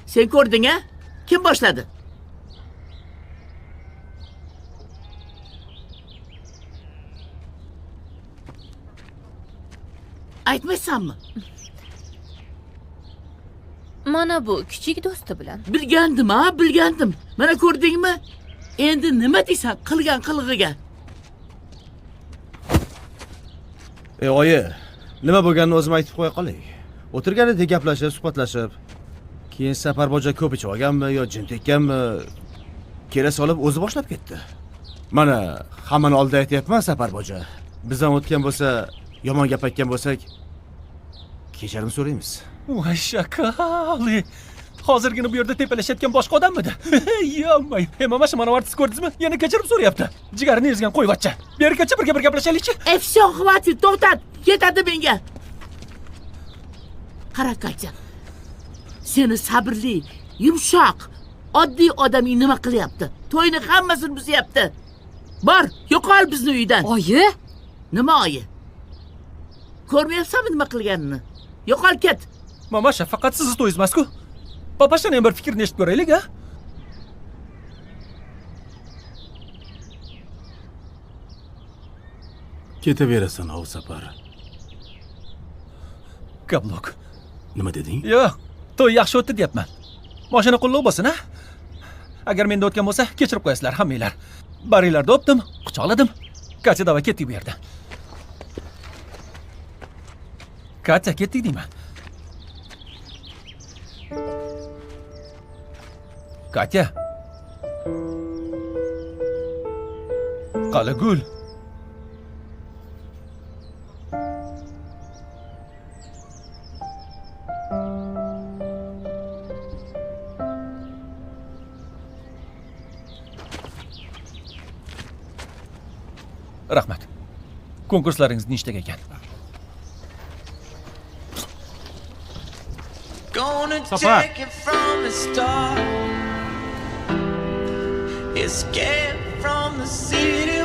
Sen ko'rding a? Kim boshladi? Aytmaysanmi? Mana bu kichik do'sti bilan. Bilgandim ha, bilgandim. Mana ko'rdingmi? Endi nima deysan qilgan qilig'iga? E oyi, nima bo'lganini o'zim aytib qo'ya qolay. O'tirgan edik gaplashib, suhbatlashib. Keyin Safarboja ko'p ichib olganmi yo jin tekkanmi, kela solib o'zi boshlab ketdi. Mana hammani oldida aytyapman Safarboja. Bizdan o'tgan bo'lsa, yomon gap aytgan bo'lsak, kechirim so'raymiz. Voy shakali. Hozirgina bu yerda tepalashayotgan boshqa odammidi? Yomay. E, mamasha, mana artist ko'rdingizmi? Yana kechirim so'rayapti. Jigarini ezgan qo'yvachcha. Beri kelchi, birga bir gaplashaylikchi. E, всё, хватит, to'xtat. Yetadi menga. Qara, Katya. Seni sabrli, yumshoq, oddiy odaming nima qilyapti? To'yni hammasini buzyapti. Bor, yo'qol bizni uydan. Oyi! Nima oyi? Ko'rmayapsanmi nima qilganini? Yo'qol ket. Mamasha, faqat sizni to'yingiz emas-ku. Papashani ham bir fikrini eshitib ko'raylik, a? Ketaverasan, Ovsapar. Kablok. Nima deding? Yo'q, to'y yaxshi o'tdi deyapman. Mashina qulluq bo'lsin, a? Agar menda o'tgan bo'lsa, kechirib qo'yasizlar hammanglar. Baringlarni o'pdim, quchoqladim. Katya, давай ketdik bu yerdan. Katya, ketdik deyman. Katya. Qali gul. Rahmat. Konkurslaringiz nechtaga ekan? Gonna Sapar. take it from the start. Escape from the city.